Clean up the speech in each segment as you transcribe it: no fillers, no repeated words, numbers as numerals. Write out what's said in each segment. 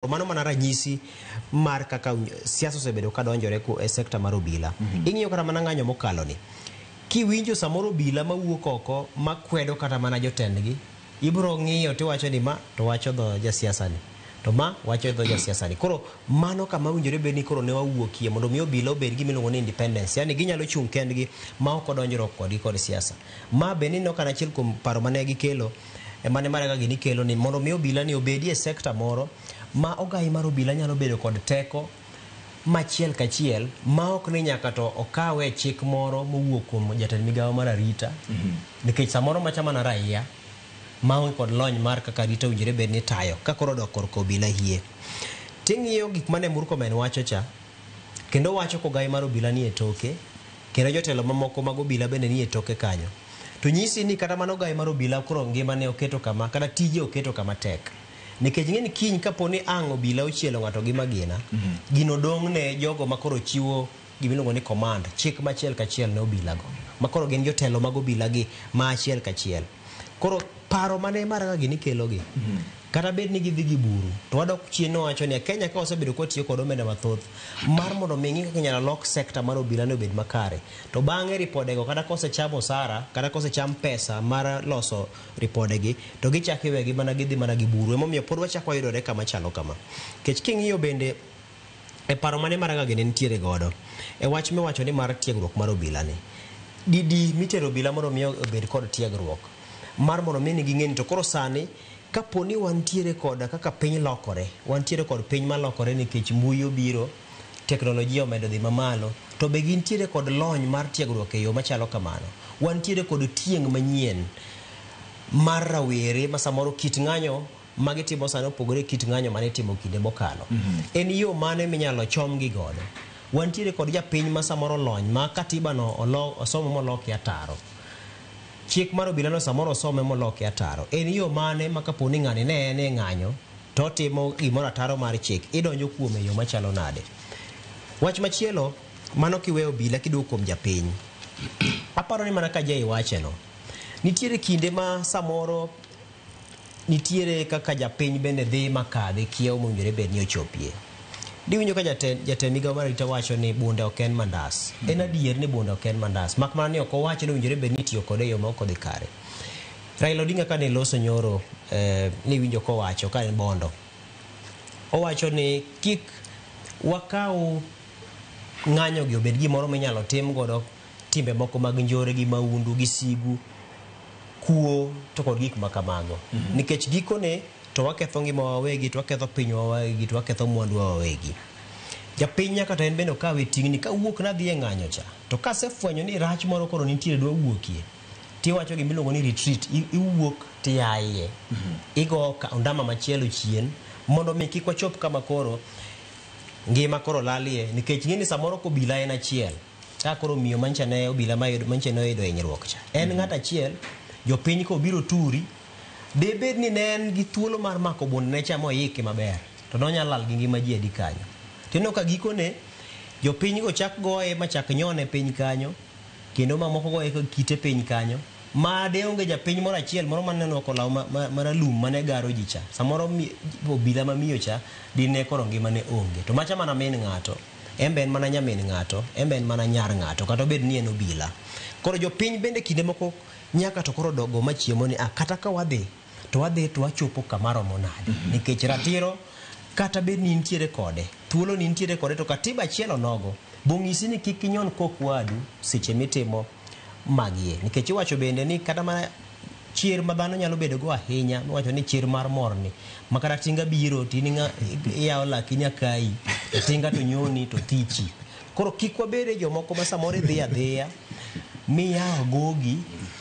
Mano mana ranyisi mar kaka siasa osebedo ka donjore e sekta mar obila. Ing'iyo kata mana ng'anyo mokalo ni. Kiwinjo samoro obila mawuok oko makwedo kata mana jotendgi, ibiro ng'iyo tiwacho ni ma to wacho dho jasiasa ni. To ma wacho dho jasiasa ni. Koro mano kama owinjore bed ni koro ne wawuokie mondo mi obila obed gima iluongo ni independence. Yaani ginyalo chung' kendgi ma ok odonjruok kodgi kod siasa. Ma bende ineno ka en achiel kuom paro mane gikelo mane Maraga gini kelo ni mondo mi obila ni obedie e sekta moro ma ogai mar obila nyalo bedo kod teko machiel kachiel ma ok ni nyaka to okawe e chik moro mowuok kuom jatend migawo mar arita nikech samoro macha mana raia maonge kod lony mar kaka arita owinjore bed ni tayo ka koro odok korka obila hie. Ting'iyo gik mane Murkomen wacho cha kendo wacho kogai mar obila ni e toke kendo jotelo mamoko mag obila bende ni e toke kanyo. To nyisi ni kata mana ogai mar obila koro ngimane oketo kama kata tije oketo kama tek. Nikech ing'e ni kiny kapo ni ang' obila ochielo ng'ato gi magina, gino dong' ne jogo ma koro chiwo gimiluongo ni command, chik machiel kachiel ne obila go. Ma koro gin jotelo mag obila gi ma achiel kachiel. Koro paro mane Maraga gini kelo gi, kata bed ni gidhi gi buru, to wadok chien nowacho ni Kenya ka wasebedo ka watiyo kod omenda mathoth mar mondo mi ng'i kaka inyalo lok sekta mar obila ni obed makare. To bang'e ripodego kata kosecham osara, kata kosecham pesa mar loso ripodegi, to gichako iwegi mana gidhi mana gi buru. Emomiyo pod wachako wayudore kama chalo kama. Nikech king'iyo bende e paro mane Maraga gini nitiere godo, e wach miwacho ni mar tiegruok mar obila ni, didi mitero obila mondo mi obed kod tiegruok mar mondo mi ni ging'e ni to koro sani kapo ni wantiere kod kaka piny lokore, wantiere kod piny malokore nikech mbui obiro, teknolojia omedo dhi mamalo, to be gintiere kod lony mar tiegruok e yo machalo kamano. Wantiere kod tieng' manyien mar rawere ma samoro kit ng'anyo ma gitimo sani opogore kit ng'anyo mane itimo kinde mokalo. En yo mane minyalo chomgi godo? Wantiere kod japiny ma samoro lony ma katiba no osomo moloki ataro. Chik mar obila no samoro osome moloki ataro. En yo mane ma kapo ni ng'ani ne en e ng'anyo to otimo gimoro ataro mar chik, idonjo kuome e yo machalo nade? Wach machielo, mano kiweyo obila kiduogo kuom japiny. Aparo ni mana ka Jay wache no, nitiere kinde ma samoro nitiere kaka japiny bende dhi makadhi kiewo mowinjore bed ni ochopie. Diwinjo ka jatend migawo mar arita wacho ni bunde ok en mandas. En adier ni bunde ok en mandas. Mak mana ni ok owacho ni owinjore bed ni itiyo kode e yo ma ok odhi kare. Raila Odinga kane loso nyoro niwinjo kowacho ka en Bondo. Owacho ni kik wakaw ng'anyo gi obed gimoro minyalo tim godo timbe moko mag njore gi maundu gi sigu, kuo to kod gik makamago. Nikech gikone to waketho ngimawa wawegi, to waketho pinywa wawegi, to waketho mwanduwa wawegi. Japiny nyaka to en bende okawe ting'ni kawuok nadhi e ng'anyo cha. To kasefwenyo ni rach moro koro nitiere dwa wuokie, tiwacho gima iluongo ni retreat, iwuok tiaye. Igo ondama machielo chien mondo mi kik wachop kama koro ngima koro lalie nikech ing'e ni samoro kobila en achiel. Ka koro miyo mancha ne obila mancha ne oyudo hinyruok cha. En ng'at achiel, jopiny kobiro turi, debed ni ne en gi thuolo mar mako bundne cha moike maber, to nonyalo lal gi ngima ji adi kanyo. Tineno ka gikone, jopiny go chak goye machak nyone piny kanyo, kendo mamoko goye ka kite piny kanyo, ma de onge japiny moro achiel moro mane orwako law maralum mane garo ji cha. Samoro obila ma miyo cha dine koro ngimane onge. To macha mana min ng'ato, en be en mana nyamin ng'ato, en be en mana nyar ng'ato, kata obed ni en obila. Koro jopiny bende kinde moko nyaka to koro dogo machiemo ni, kata ka wadhi, to wadhi to wachopo kama romo nade. Nikech ratiro kata bed ni intiere kode, thuolo ni intiere kode, to katiba achiel onogo, bong'isi ni kik inyon kok wadu seche mitimo magie. Nikech iwacho bende ni kata mana chir ma dhano nyalo bedo go ahinya, miwacho ni chir mar morni, ma kata tinga biro to in iyawo laki nyakayi, to tinga to nyoni to thichi. Koro kik wabede jomoko ma samoro idhi adhiya, miyawo agogi,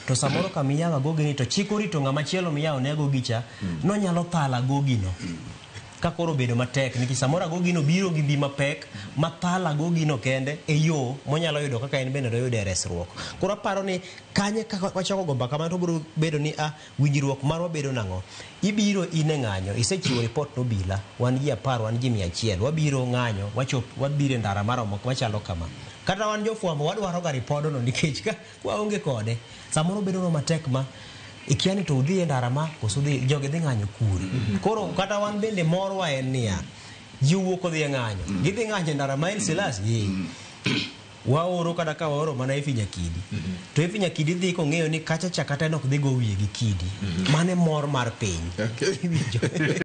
to samoro kama iyawo agogi ni to chik orito ng'ama chielo miyawo ne agogi cha, nonyalo thalo agogi no. Ka koro obedo matek, nikech samoro agogi no biro gi mbi mapek, ma thalo agogi no kende e yo monyalo yudo kaka en bende doyude resruok. Koro aparo ni kanye kaka wachako go mbaka kamano to biro bedo ni winjruok marwa bedo nang'o? Ibiro in e ng'anyo, isechiwo report ne obila, wan ji 10, wan ji 100, wabiro ng'anyo, wachop, wabiro e ndara maromo machalo kama. Kata wan jofwambo wadwaro ga ripodno nikech ka waonge kode, samoro bedo matek ma Ikia ni to udhi e ndara ma koso dhi jogi dhi ng'anyo kure. Koro kata wan bende morwa en niya, ji wuok odhi e ng'anyo. Gidhi ng'anyo e ndara ma Haile Selassie. Waoro kata ka waoro mana Effie Nyakidi. To Effie Nyakidi dhi kong'eyo ni kacha cha kata en ok dhi go wiye gi kidi. Mano e mor mar piny. Okay. Iwinjo?